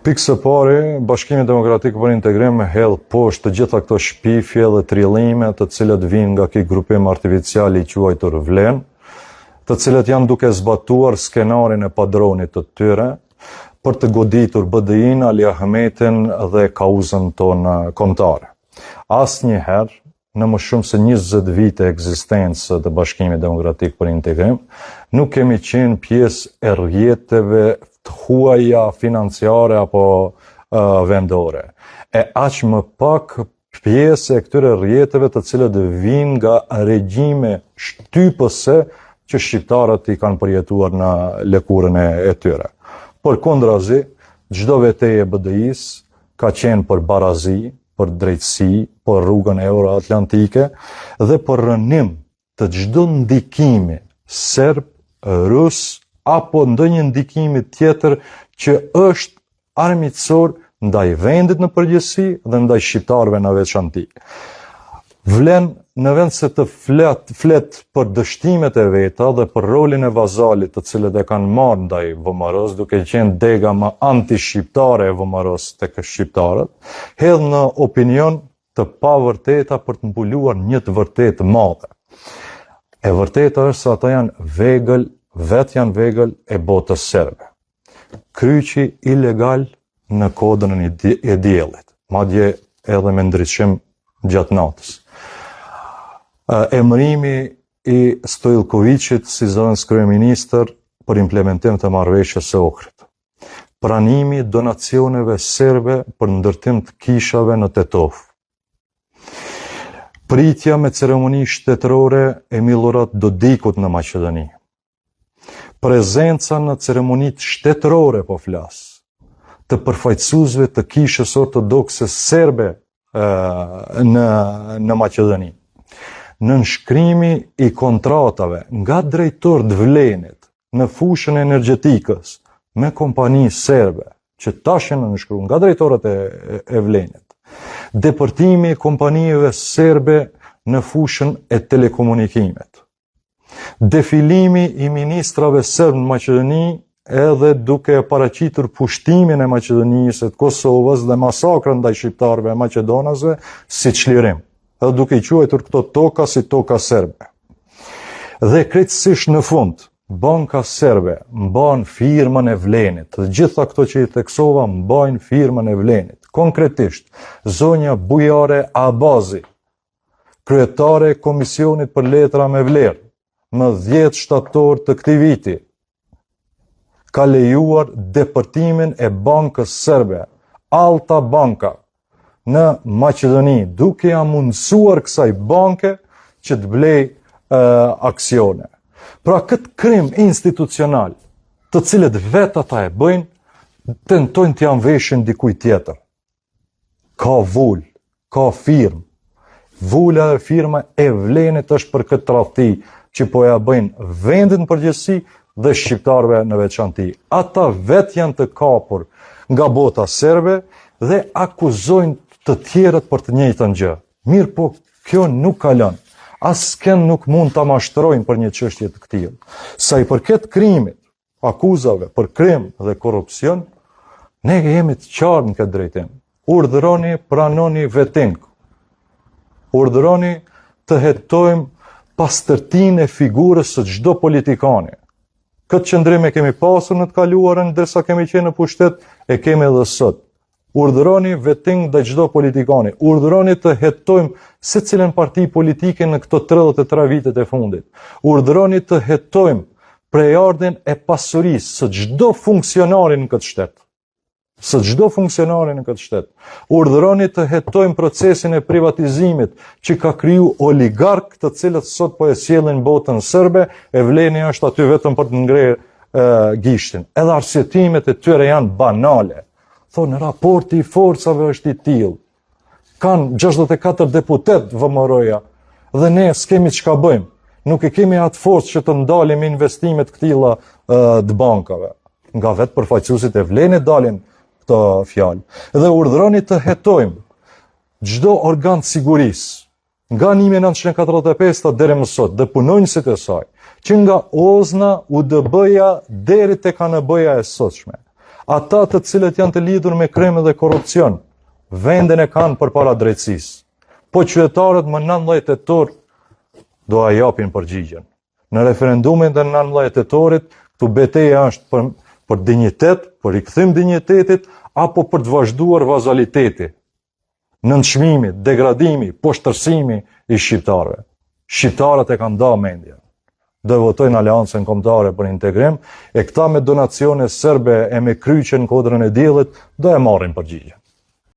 Pikë së pari, Bashkimi Demokratik për Integrim hedh poshtë të gjitha këto shpifje dhe trillime të cilët vijnë nga ky grupim artificial i quajtur Vlen, të cilët janë duke zbatuar skenarin e padronit të tyre për të goditur BDI-në, Ali Ahmetin dhe kauzën tonë kombëtare. Asnjëherë në më shumë se 20 vite ekzistencë të Bashkimit Demokratik për Integrim, nuk kemi qenë pjesë e rrjeteve të huaja financiare apo uh, vendore. E aq më pak pjesë e këtyre rrjeteve të cilët vijnë nga regjime shtypëse që shqiptarët i kanë përjetuar në lëkurën e, e tyre. Përkundrazi, çdo betejë e BDI-së ka qenë për barazi, për drejtësi, për rrugën euroatlantike dhe për rrënim të çdo ndikimi serb, rus apo ndonjë ndikimi tjetër që është armiqësor ndaj vendit në përgjithësi dhe ndaj shqiptarëve në veçanti. Vlen në vend se të flet, flet për dështimet e veta dhe për rolin e vazalit të cilët e kanë marrë ndaj VMRO-s, duke qenë dega më anti-shqiptare e VMRO-s tek shqiptarët, hedh në opinion të pavërteta për të mbuluar një të vërtetë të madhe. E vërteta është se ata janë vegël, vetë janë vegël e botës serbe. Kryqi ilegal në kodrën e diellit, madje edhe me ndriçim gjatë natës. Emërimi i Stojilkoviqit si zëvendëskryeministër për implementim të marrëveshjes së Ohrit. Pranimi i donacioneve serbe për ndërtim të kishave në Tetovë. Pritja me ceremoni shtetërore e Millorad Dodikut në Maqedoni. Prezenca në ceremonitë shtetërore, po flas, të përfaqësuesve të kishës ortodokse serbe në në Maqedoni. Nënshkrimi i kontratave nga drejtorë të Vlenit në fushën e energjetikës me kompani serbe, që tash janë nënshkru nga drejtorët e, e Vlenit. Depërtimi i kompanive serbe në fushën e telekomunikimit. Defilimi i ministrave serbë në Maqedoni edhe duke paraqitur pushtimin e Maqedonisë e të Kosovës dhe masakrën ndaj shqiptarëve e maqedonasve si çlirim, edhe duke i quajtur këto toka si toka serbe. Dhe krejtësisht në fund, Banka serbe mban firmën e Vlenit. Të gjitha këto që i theksova mbajnë firmën e Vlenit. Konkretisht, zonja Bujare Abazi, kryetare e Komisionit për Letra me Vlerë, më 10 shtator të këtij viti, ka lejuar depërtimin e bankës serbe, Alta Banka, në Maqedoni, duke ia mundësuar kësaj banke që të blejë aksione. Pra këtë krim institucional, të cilët vetë ata e bëjnë, tentojnë t'ia mveshin dikujt tjetër. Ka vulë, ka firmë. Vula dhe firma e Vlenit është për këtë tradhti që po ia bëjnë vendit në përgjithësi dhe shqiptarëve në veçanti. Ata vetë janë të kapur nga bota serbe dhe akuzojnë të tjerët për të njëjtën gjë. Mirëpo, kjo nuk kalon. Askënd nuk mund ta mashtrojnë për një çështje të këtillë. Sa i përket krimit, akuzave për krim dhe korrupsion, ne jemi të qartë në këtë drejtim. Urdhëroni, pranoni veting. Urdhëroni të hetojmë pastërtinë e figurës së çdo politikani. Këtë qëndrim e kemi pasur në të kaluarën, ndërsa kemi qenë në pushtet, e kemi edhe sot. Urdhëroni veting ndaj çdo politikani. Urdhëroni të hetojmë secilën parti politike në këto 33 vitet e fundit. Urdhëroni të hetojmë prejardhjen e pasurisë së çdo funksionari në këtë shtet. Së çdo funksionari në këtë shtet. Urdhëroni të hetojmë procesin e privatizimit që ka kriju oligarkë të cilët sot po e sjellin botën serbe, e Vleni është aty vetëm për të ngrehë gishtin. Edhe arsyetimet e tyre janë banale. Thonë, raporti i forcave është i tillë. Kanë 64 deputetë VMRO-ja dhe ne s'kemi çka bëjmë. Nuk e kemi atë forcë që të ndalim investimet e këtilla të bankave. Nga vetë përfaqësuesit e Vlenit dalin këto fjalë. Dhe urdhëroni të hetojmë çdo organ të sigurisë, Nga 1945 deri më sot dhe punonjësit e saj, që nga OZNA, UDB-ja deri tek ANB-ja e sotshme. Ata të cilët janë të lidhur me krim dhe korrupsion, vendin e kanë përpara drejtësisë. Po qytetarët më 19 tetor do a japin përgjigjen. Në referendumin e 19 tetorit, këtu beteja është për, për dinjitet, për rikthim dinjitetit, apo për të vazhduar vazaliteti, nënçmimi, degradimi, poshtërsimi i shqiptarëve. Shqiptarët e kanë da mendjen. Do e votojnë Aleancën Kombëtare për Integrim, e këta me donacione serbe e me kryqe në kodrën e diellit, do e marrin përgjigjen.